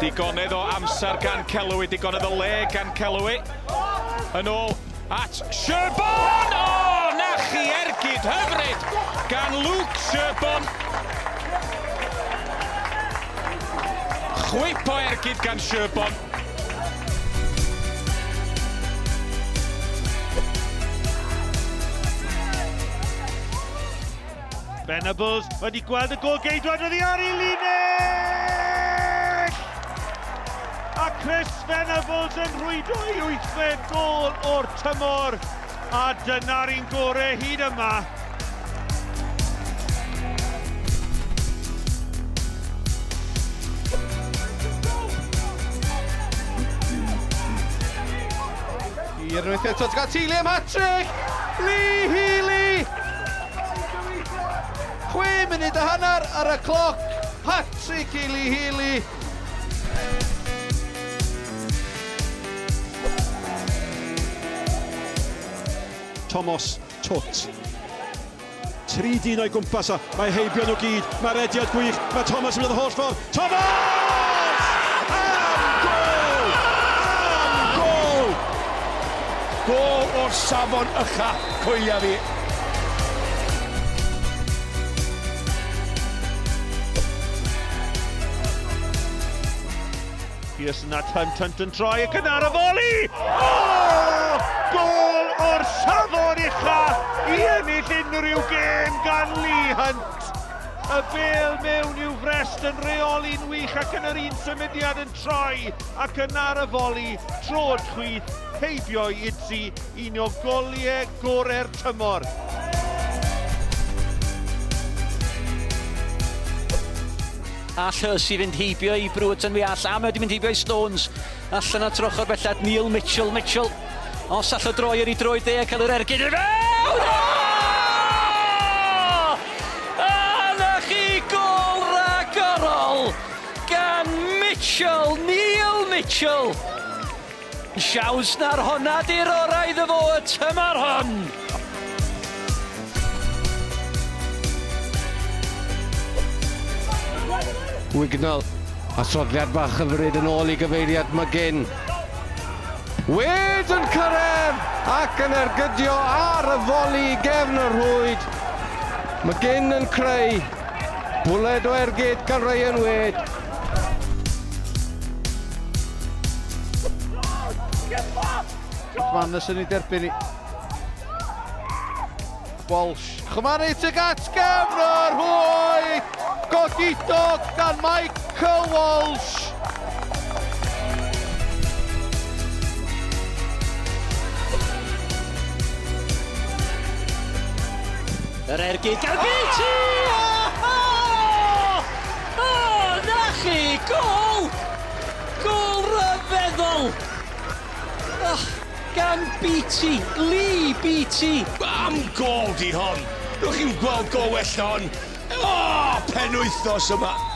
Digonedd o amser gan Kellowy, digonedd o le gan Kellowy. Yn ôl at Sherborne! O, na chi ergyd hyfryd gan Luke Sherborne. Chwip o ergyd gan Sherborne. Venables wedi gweld y gol geidwad oddi ar ei linell! A Chris Venables yn rhwydo ei wythfed gol o'r tymor. A dyna'r un gore hyd yma. I'r unwaith eto, ti'n cael Teulu am hat-trick! Lee Healy! 6 munud a hanner ar y cloc. Hat-trick i Lee Healy. Thomas Tutt. Tri dyn o'i gwmpas o, mae heibio nhw gyd, mae rediad gwych, mae Thomas yn mynd y holl ffordd. Thomas! Am gol! Am gol! Gol o'r safon ycha, coelia fi. Pearson at Hunt, Hunt yn troi ac yn ar y foli! O! Gol o'r safon ucha i ennill unrhyw gêm gan Lee Hunt! Y bel mewn i'w frest yn reoli'n wych ac yn yr un symudiad yn troi ac yn ar y foli, trod chwith, heibio i Idzi, un o goliau gorau'r tymor. All Hursey fynd heibio i Brewerton mi all, a mae wedi mynd heibio i Stones. Allan at yr ochr bellad, Neil Mitchell, Mitchell. Os all o droi ar ei droed dde a cael yr ergyd i fewn! O! A na chi gol ragorol gan Mitchell, Neil Mitchell. Siawns na'r honna di'r orau iddo fo y tymor hon. Wignall, a sodliad bach hyfryd yn ôl i gyfeiriad McGinn. Wade yn cyrraedd ac yn ergydio ar y foli i gefn y rhwyd. McGinn yn creu bwled o ergyd gan Ryan Wade. McManus yn ei derbyn i. Walsh. Chymanu tuag at gefn y rhwyd! Godidog gan Michael Walsh! Yr ergyd gan Beattie! Oh! Oh, na chi! Gol! Gol ryfeddol! Oh, gan Beattie, Lee Beattie. Am gol di hon! Ewch chi'n gweld gol well na hon! O, oh, penwythnos yma!